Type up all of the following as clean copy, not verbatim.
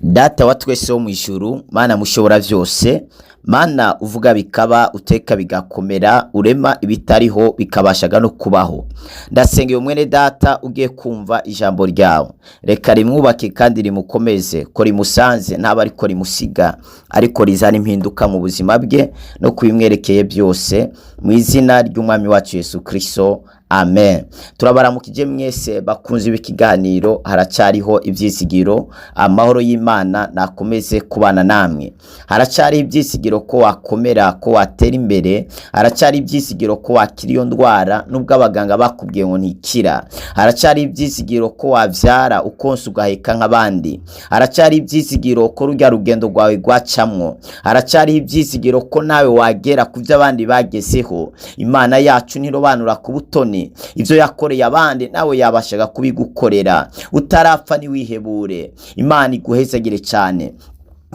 Data wa twese wo mw'ijuru, Mana mushobora vyose, Mana uvuga bikaba, uteka bigakomera, urema ibitariho bikabashaga no kubaho. Ndasengeye mwene data ugiye kumva ijambo ryawe, reka rimwubake kandi rimukomeze, ko rimusanze ntaba ariko rimusiga, ariko rizana impinduka mu buzima bwe no kubimwerekeye byose, mu izina ry'umwami wacu Yesu Kristo, amen. Turabaramukije mwese bakunze ikiganiro Haracyariho Ibyizigiro. Amahoro y'Imana nakomeze kubana namwe. Haracyariho ibyizigiro ko wakomera, ko watera imbere. Haracyari ibyizigiro ko wakira iyo ndwara nubwo abaganga bakubwiye ngo ntikira. Haracyari ibyizigiro ko wabyara, ukonsa, ugaheka nk'abandi. Haracyari ibyizigiro ko rujya rugendo rwawe rwacamwo. Haracyariho ibyizigiro ko nawe wagera ku byo abandi bagezeho. Imana yacu ntirobanura ku butoni. Ibyo yakoreye abandi nawe yabashaga kubigukorera. Utarapfa ntiwihebure. Imana iguhezagire cyane.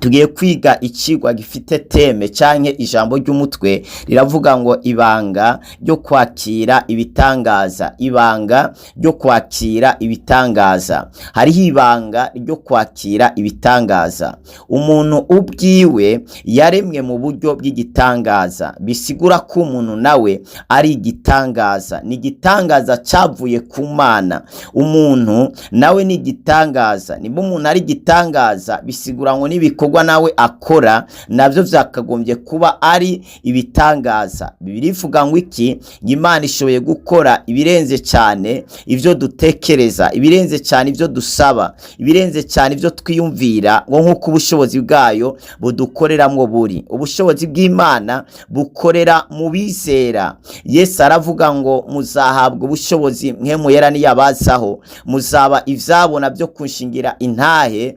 Tugiye kwiga ikigwa gifite thème canke ijambo ry'umutwe riravuga ngo ibanga ryo kwakira ibitangaza. Ibanga ryo kwakira ibitangaza. Hariho ibanga ryo kwakira ibitangaza. Umuntu ubwiwe yaremwe mu buryo bw'igitangaza, bisigura ko umuntu nawe ari igitangaza. Ni igitangaza cavuye ku Mana. Umuntu nawe ni igitangaza. Nimba umuntu ari igitangaza, bisigura ngo n'ibikorwa nawe akora nabyo vyakagombye kuba ari ibitangaza. Bibiliya ivuga ngo iki? Imana ishoboye gukora ibirenze cyane ivyo dutekereza, ibirenze cyane ivyo dusaba, ibirenze cyane ivyo twiyumvira, ngo nk'uko ubushobozi bwayo budukoreramwo buri. Ubushobozi bw'Imana bukorera mu bizera. Yesu aravuga ngo muzahabwa ubushobozi Mpwemu Yera niyabazaho, muzaba ivyabona byo kunshingira intahe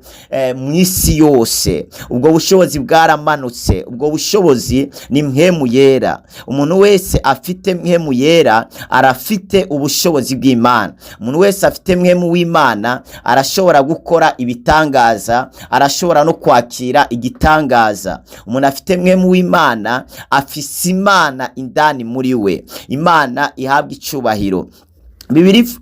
mu isi yose. Ubwo bushobozi bwaramanutse. Ubwo bushobozi ni Mpwemu Yera. Umuntu wese afite Mpwemu Yera arafite ubushobozi bw'Imana. Umuntu wese afite Mpwemu w'Imana arashobora gukora ibitangaza, arashobora no kwakira igitangaza. Umuntu afite Mpwemu w'Imana afise Imana indani muri we. Imana ihabwa icubahiro.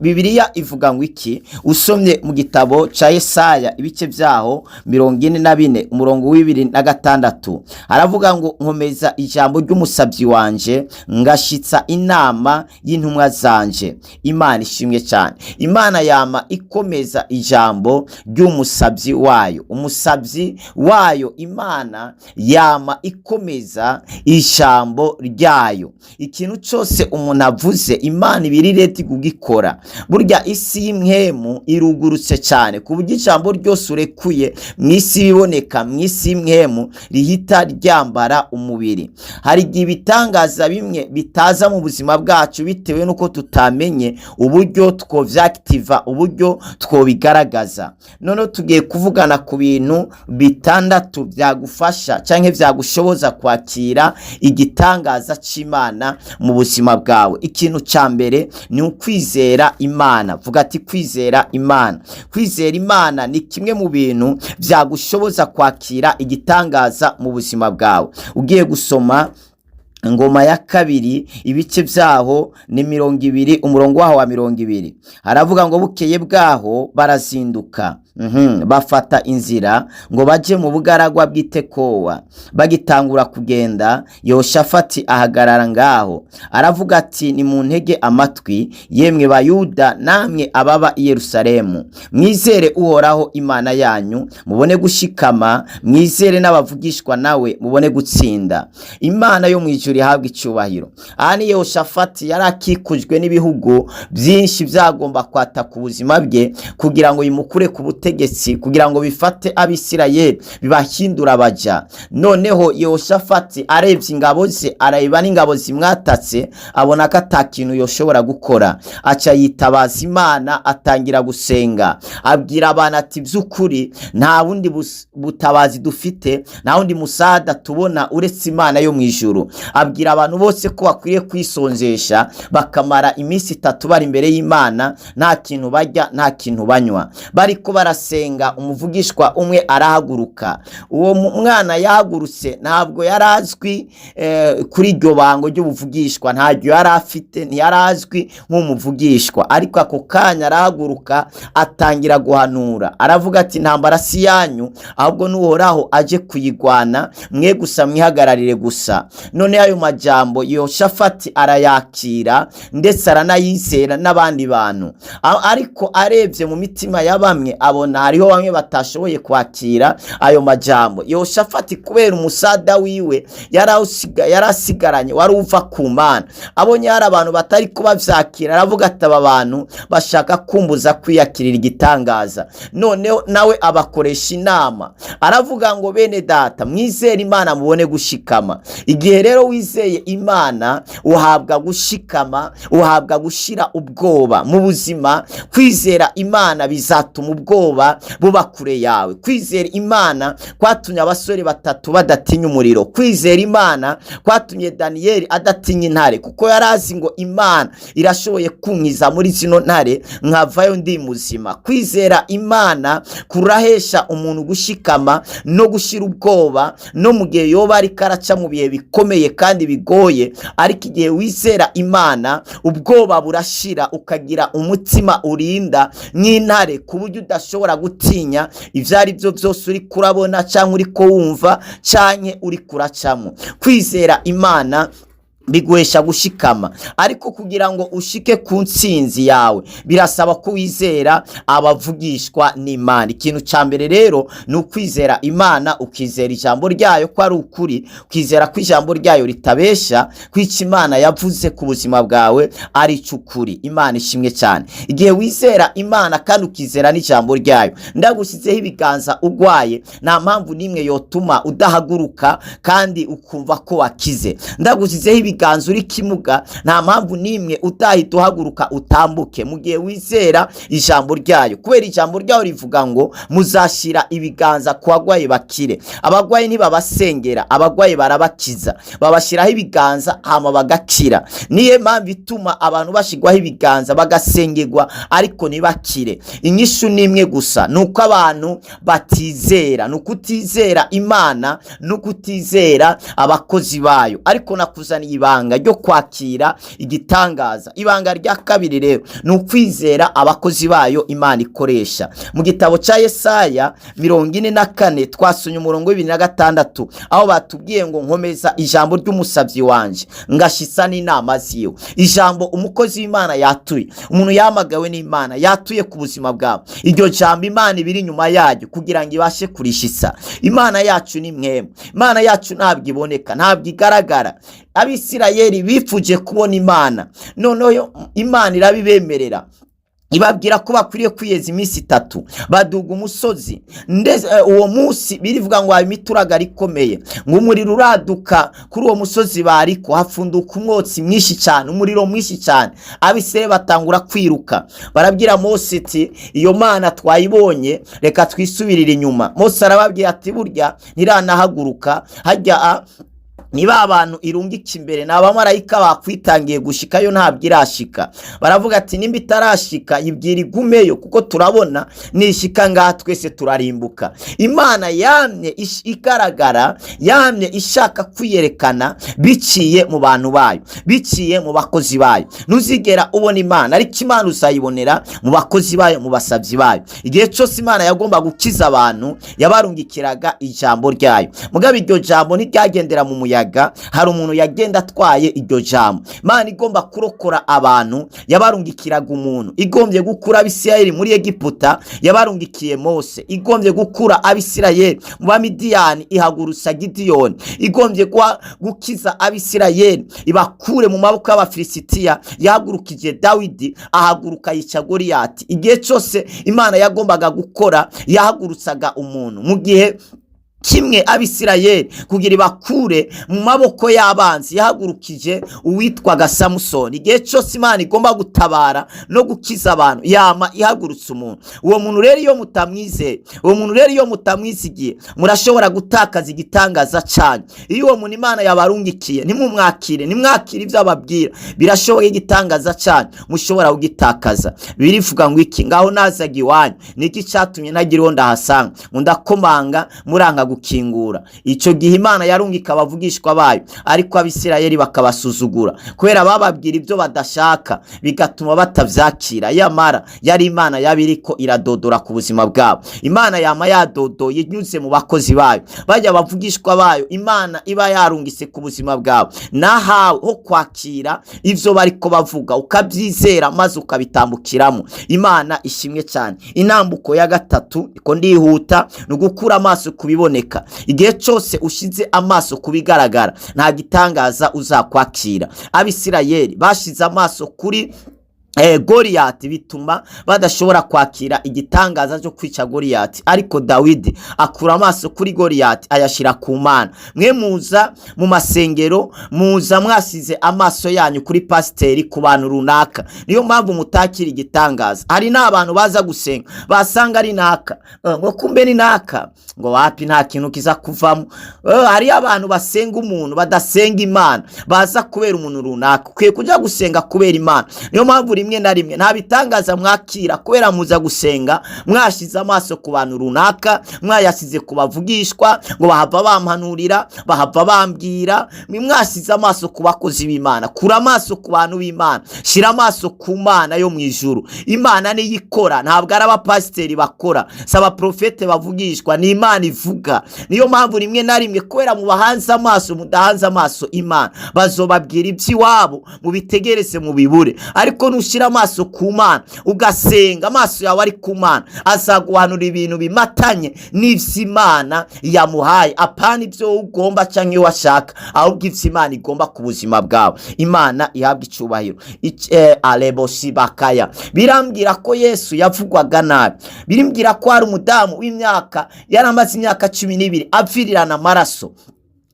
Bibiliya ivuga ngo iki? Usomye mu gitabo ca Yesaya, ibice vyaho 44, umurongo wa 26, aravuga ngo nkomeza ijambo ry'umusabyi wanje, ngashitsa inama y'intumwa zanje. Imana ishimwe cyane. Imana yama ikomeza ijambo ry'umusabyi wayo. Umusabyi wayo, Imana yama ikomeza ijambo ryayo. Ikintu cyose umuntu avuze, Imana iba iri ready kugikora. Burya isi y'impwemu irugurutse cyane, ku buryo ijambo ryose urekuye mu isi iboneka, mu isi y'impwemu, rihita ryambara umubiri. Hari igihe ibitangaza bimwe bitaza mu buzima bwacu bitewe n'uko tutamenye uburyo twovyakitiva, uburyo twobigaragaza. Noneho tugiye kuvugana ku bintu bitandatu byagufasha canke vyagushoboza kwakira igitangaza c'Imana mu buzima bwawe. Ikintu ca mbere ni ukwizera Imana. Vuga ati kwizera Imana. Kwizera Imana ni kimwe mu bintu vyagushoboza kwakira igitangaza mu buzima bwawe. Ugiye gusoma Ingoma ya Kabiri, ibice vyaho ni 20, umurongo waho wa 20, haravuga ngo bukeye bwaho barazinduka, bafata inzira ngo baje mu bugaragwa bw'Itekowa. Bagitangura kugenda, Yehoshafati ahagarara ngaho, aravuga ati nimuntege amatwi, yemwe Bayuda namwe ababa i Yerusalemu. Mwizere Uhoraho Imana yanyu, mubone gushikama, mwizere n'abavugishwa nawe, mubone gutsinda. Imana yo mu ijuru ihabwa icyubahiro. Aha ni Yehoshafati yari akikujwe n'ibihugu byinshi byagomba kwataka ubuzima bwe kugira ngo bimukure ku butegetsi, kugira ngo bifate Abisirayeli bibahindura abaja. Noneho Yehoshafati arebye ingabo ze, areba n'ingabo zimwatatse, abona ko ata kintu yoshobora gukora. Aca yitabaza Imana, atangira gusenga, abwira abantu ati by'ukuri nta bundi butabazi dufite, nta wundi musada tubona uretse Imana yo mu ijuru. Abwira abantu bose ko bakwiye kwisonzesha, bakamara iminsi 3 bari imbere y'Imana, nta kintu barya, nta kintu banywa, bariko barasenga. barasenga, umuvugishwa umwe arahaguruka. Uwo mwana yahagurutse ntabwo yari azwi kuri iryo bango ry'ubuvugishwa, ntaryo yari afite, ntiyari azwi nk'umuvugishwa, ariko ako kanya arahaguruka atangira guhanura, aravuga ati: "Intambara si yanyu, ahubwo n'Uhoraho aje kuyigwana, mwe gusa mwihagararire gusa." None ayo majambo Yehoshafati arayakira, ndetse aranayizera n'abandi bantu. Ariko arebye mu mitima ya bamwe, abona hariho bamwe batashoboye kwakira ayo majambo. Yehoshafati, kubera umusada wiwe yarasigaranye wari uva ku Mana, abonye hari abantu batari kubavyakira, aravuga ati: "Aba bantu bashaka kumbuza kwiyakirira igitangaza." Noneho nawe abakoresha inama, aravuga ngo: "Bene data, mwizere Imana mubone gushikama." Igihe rero wizeye Imana, uhabwa gushikama, uhabwa gushira ubwoba mu buzima. Kwizera Imana bizatuma ubwoba buba kure yawe. Kwizera Imana kwatumye abasore batatu badatinya umuriro. Kwizera Imana kwatumye Daniyeli adatinya intare, kuko yari azi ngo: "Imana irashoboye kunkiza muri zino ntare, nkavayo ndi muzima." Kwizera Imana kurahesha umuntu gushikama no gushira ubwoba, no mu gihe yoba ariko araca mu bihe bikomeye kandi bigoye. Ariko igihe wizera Imana, ubwoba burashira, ukagira umutima urinda nk'intare, ku buryo udashobora gutinya ibyo ari byo byose uri kurabona cyangwa uri wumva cyangwa uri kuracamo. Kwizera Imana biguhesha gushikama, ariko kugira ngo ushike ku ntsinzi yawe birasaba ko wizera abavugishwa n'Imana. Ikintu cya mbere rero ni ukwizera Imana, ukizera ijambo ryayo ko ari ukuri, ukizera ko ijambo ryayo ritabesha, ko icyo Imana yavuze ku buzima bwawe ari icy'ukuri. Imana ishimwe cyane. Igihe wizera Imana kandi ukizera n'ijambo ryayo, ndagushyizeho ibiganza ugwaye, nta mpamvu n'imwe yotuma udahaguruka kandi ukumva ko wakize. Ndagushyizeho ibiganza uri kimuga, nta mpamvu n'imwe utahita uhaguruka utambuke, mu gihe wizera ijambo ryayo, kubera ijambo ryayo rivuga ngo: "Muzashyira ibiganza ku bagwayi bakire." Abagwayi ntibabasengera, abagwayi barabakiza, babashyiraho ibiganza hama bagakira. Niyo mpamvu ituma abantu bashyirwaho ibiganza bagasengerwa ariko ntibakire. Inyishu ni imwe gusa, ni uko abantu batizera, ni ukutizera Imana no kutizera abakozi bayo. Ariko nakuzaniye ibanga ryo kwakira igitangaza. Ibanga rya kabiri rero ni ukwizera abakozi bayo Imana ikoresha. Mu gitabo cya Yesaya 44, twasomye umurongo wa 26, aho batubwiye ngo: "Nkomeza ijambo ry'umusabyi wanje, ngashitsa n'inama ziwe." Ijambo umukozi w'Imana yatuye, umuntu yahamagawe n'Imana yatuye ku buzima bwawe, iryo jambo Imana ibiri inyuma yaryo kugira ngo ibashe kurishitsa. Imana yacu ni mwemwe. Imana yacu ntabwo iboneka, ntabwo igaragara. Abisirayeli bifuje kubona Imana, noneho Imana irabibemerera, ibabwira ko bakwiriye kwiyeza iminsi 3. Baduga umusozi, ndetse uwo munsi birivuga ngo haba imituragaro ikomeye, ngo umuriro uraduka kuri uwo musozi bariko, hafunduka umwotsi mwinshi cyane, umuriro mwinshi cyane. Abisirayeli batangura kwiruka, barabwira Mose ati: "Iyo Mana twayibonye, reka twisubirire inyuma." Mose arababwira ati: "Burya ntiranahaguruka hajya, niba abantu irungika imbere ni abamarayika bakwitangiye gushikayo, ntabwo irashika." Baravuga ati: "Nimba itarashika, yibwira igumeyo, kuko turabona nishika ngaha twese turarimbuka." Imana yamye igaragara, yamye ishaka kwiyerekana biciye mu bantu bayo, biciye mu bakozi bayo. Ntuzigera ubona Imana, ariko Imana uzayibonera mu bakozi bayo, mu basabyi bayo. Igihe cyose Imana yagomba gukiza abantu, yabarungikiraga ijambo ryayo. Mugabo iryo jambo ntiryagendera mu muyaga, hari umuntu yagenda atwaye iryo jambo. Imana igomba kurokora abantu, yabarungikiraga umuntu. Igombye gukura Abisirayeli muri Egiputa, yabarungikiye Mose. Igombye gukura Abisirayeli mu Bamidiyani, ihagurutsa Gidiyoni. Igombye gukiza Abisirayeli ibakure mu maboko y'Abafilisitiya, yahagurukije Dawidi, ahaguruka yica Goliyati. Igihe cyose Imana yagombaga gukora, yahagurutsaga umuntu. Mu gihe Kimwe Abisirayeli kugira ibakure mu maboko y'abanzi, yahagurukije uwitwaga Samusoni. Igihe cyose Imana igomba gutabara no gukiza abantu, yama ihagurutse umuntu. Uwo muntu rero iyo mutamwizeye, uwo muntu rero iyo mutamwizigiye, murashobora gutakaza igitangaza cyanyu. Iyo uwo muntu Imana yabarungikiye ntimumwakire, ntimwakire ibyo ababwira, birashoboka igitangaza cyanyu mushobora kugitakaza. Birivuga ngo iki? Ngaho nazaga iwanyu, niki cyatumye ntagira uwo ndahasanga? Ngo ndakomanga muranga gukingura. Icyo gihe Imana yarungika abavugishwa bayo, ariko Abisirayeli bakabasuzugura kubera bababwira ibyo badashaka, bigatuma batavyakira. Yamara yari Imana yabiriko iradodora ku buzima bwabo. Imana yama yadodoye inyuze mu bakozi bayo, bajya bavugishwa bayo Imana iba yarungise ku buzima bwawe. Nahawe ho kwakira ivyo bariko bavuga, ukabyizera maze ukabitambukiramo. Imana ishimwe cyane. Intambuko ya gatatu, iko ndihuta, ni ugukura amaso ku biboneka. Igihe cyose ushize amaso ku bigaragara, nta gitangaza uzakwakira. Abisirayeli bashize amaso kuri Goliyati, bituma badashobora kwakira igitangaza cyo kwica Goliyati. Ariko Dawidi akura amaso kuri Goliyati, ayashyira ku Mana. Mwe muza mu masengero, muza mwasize amaso yanyu kuri pasiteri, ku bantu runaka, niyo mpamvu mutakira igitangaza. Hari n'abantu baza gusenga, basanga ari naka, ngo kumbe ni naka, ngo wapi, nta kintu kiza kuvamo. Hariyo abantu basenga umuntu, badasenga Imana, baza kubera umuntu runaka. Ukwiye kujya gusenga kubera Imana. Niyo mpamvu rimwe na rimwe nta bitangaza mwakira, kubera muza gusenga mwashize amaso ku bantu runaka, mwayasize ku bavugishwa, ngo bahava bampanurira, bahava bambwira. Mwasize amaso ku bakozi b'Imana. Kura amaso ku bantu b'Imana, shyira amaso ku Mana yo mu ijuru. Imana niyo ikora, ntabwo ari abapasiteri bakora, si abaprofete bavugishwa, ni Imana ivuga. Niyo mpamvu rimwe na rimwe, kubera mubahanze amaso, mudahanze amaso Imana, bazobabwira iby'iwabo mubitegereze mubibure. Ariko nushyira amaso ku Mana, ugasenga amaso yawe ari ku Mana, azaguhanura ibintu bimatanye n'ivy'Imana yamuhaye, apana ibyo ugomba cyangwa iyo washaka, ahubwo ivy'Imana igomba ku buzima bwawe. Imana ihabwa icubahiro. Alebosibakaya. Birambwira ko Yesu yavugwaga nabi. Birimbwira ko hari umudamu w'imyaka, yari amaze imyaka 12 apfirirana amaraso.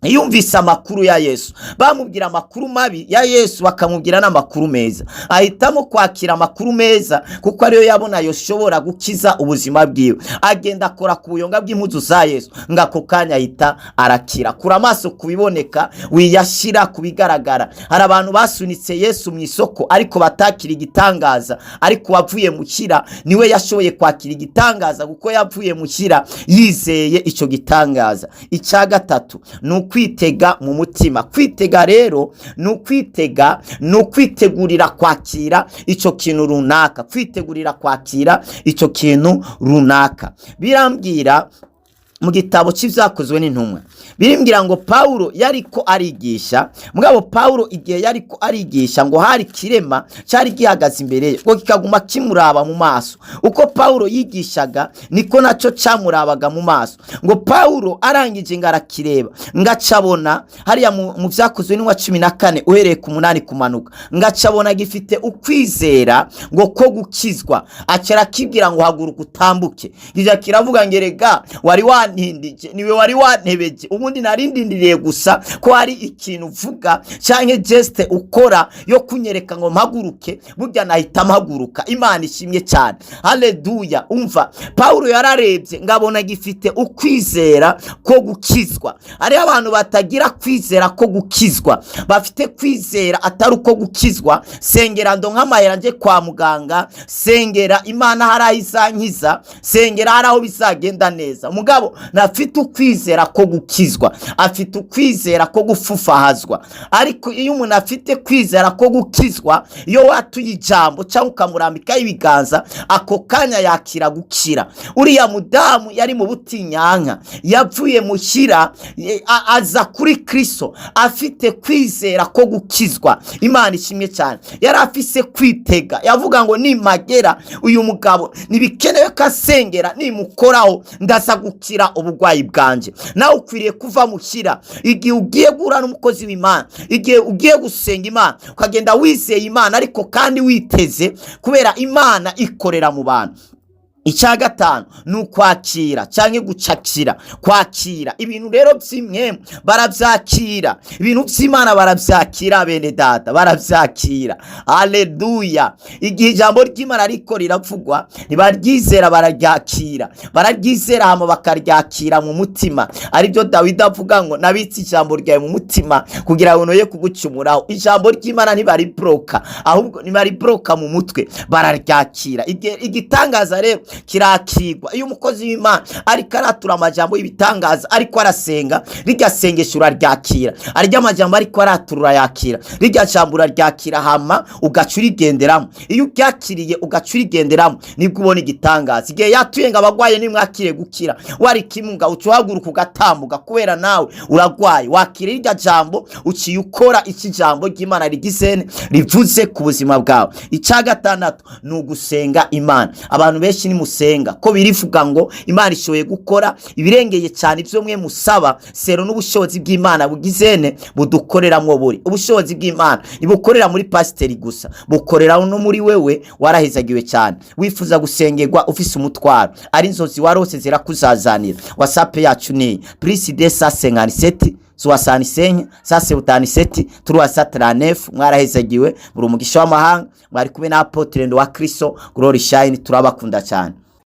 Yumvise amakuru ya Yesu, bamubwira amakuru mabi ya Yesu, bakamubwira n'amakuru meza. Ahitamo kwakira amakuru meza kuko ariyo yabona yoshobora gukiza ubuzima bwiwe. Agenda akora ku buyonga bw'impuzu za Yesu, ngo ako kanya ahita arakira. Kura amaso ku biboneka, wiyashyira ku bigaragara. Hari abantu basunitse Yesu mu isoko ariko batakira igitangaza, ariko uwavuye mu kira niwe yashoboye kwakira igitangaza, kuko yavuye mu kira yizeye icyo gitangaza. Icya gatatu ni ukwitega mu mutima. Kwitega rero ni ukwitega, ni ukwitegurira kwakira icyo kintu runaka, kwitegurira kwakira icyo kintu runaka. Birambwira mu gitabo cy'Ibyakozwe n'Intumwa, birimbwira ngo Pawulo yariko arigisha. Mugabo Pawulo igihe yariko arigisha, ngo hari kirema cyari gihagaze imbere ye, ngo kikaguma kimuraba mu maso. Uko Pawulo yigishaga, niko nacyo cyamurabaga mu maso. Ngo Pawulo arangije ngo arakireba, ngo acabona hariya mu Byakozwe n'Intumwa 14 uhereye ku 8 kumanuka, ngo acabona gifite ukwizera ngo ko gukizwa. Aca arakibwira ngo: "Haguruka utambuke." Kijya kiravuga ngo: "Erega wari wantindije, niwe wari wantebeje. Ubundi nari ndindiriye gusa ko hari ikintu uvuga cyangwa geste ukora yo kunyereka ngo mpaguruke, burya nahita mpaguruka." Imana ishimwe cyane, haleluya. Umva, Pawulo yararebye ngabona gifite ukwizera ko gukizwa. Hariho abantu batagira kwizera ko gukizwa, bafite kwizera atari uko gukizwa. Sengera ndo nk'amahera nje kwa muganga, sengera Imana hari aho izankiza, sengera hari aho bizagenda neza. Mugabo ntafite ukwizera ko gukizwa, afite ukwizera ko gufufahazwa. Ariko iyo umuntu afite kwizera ko gukizwa, iyo watuye ijambo cyangwa ukamurambikaho ibiganza, ako kanya yakira gukira. Uriya mudamu yari mu butinyanka, yavuye mushyira aza kuri Kristo afite kwizera ko gukizwa. Imana ishimwe cyane. Yari afise kwitega, yavuga ngo: "Nimagera uyu mugabo, ntibikenewe ko asengera, nimukoraho ndaza gukira uburwayi bwanjye." Nawe ukwiriye kuva mushyira igihe ugiye guhura n'umukozi w'Imana, igihe ugiye gusenga Imana, ukagenda wizeye Imana, ariko kandi witeze, kubera Imana ikorera mu bantu. Icya gatanu ni ukwakira cyangwa gucakira. Kwakira ibintu rero by'imwe barabyakira, ibintu by'Imana barabyakira, bene data barabyakira. Aleluya! Igihe ijambo ry'Imana ariko riravugwa, ntibaryizera, bararyakira, bararyizera hama bakaryakira mu mutima. Aribyo Dawidi avuga ngo: "Nabitse ijambo ryawe mu mutima kugira ngo noye kugucumuraho." Ijambo ry'Imana ntibaribroka, ahubwo ntibaribroka mu mutwe, bararyakira. Igitangaza rero kirakirwa iyo umukozi w'Imana ariko aratura amajambo y'ibitangaza, ariko arasenga, rirya sengesho uraryakira, arya amajambo ariko aratura urayakira, rirya jambo uraryakira, hama ugaca urigenderamo. Iyo uryakiriye ugaca urigenderamo, nibwo ubona igitangaza. Igihe yatuye ngo: "Abagwaye nimwakire gukira," wari kimuga uca uhaguruka ugatambuka, kubera nawe uragwaye, wakira rirya jambo, uciye ukora iki jambo ry'Imana rigizene rivuze ku buzima bwawe. Icya gatandatu ni ugusenga Imana. Abantu benshi nimusenga, ko birivuga ngo Imana ishoboye gukora ibirengeye cyane ibyo mwe musaba, sero n'ubushobozi bw'Imana bugizene budukoreramwo. Buri ubushobozi bw'Imana ntibukorera muri pasiteri gusa, bukorera no muri wewe. Warahezagiwe cyane. Wifuza gusengerwa, ufise umutwaro, ari inzozi warose zirakuzazanira, WhatsApp yacu ni +257 65 177 339. Mwarahezagiwe, muri umugisha w'amahanga. Mwari kumwe na Apotre wa Kristo Glory Shine. Turabakunda cyane.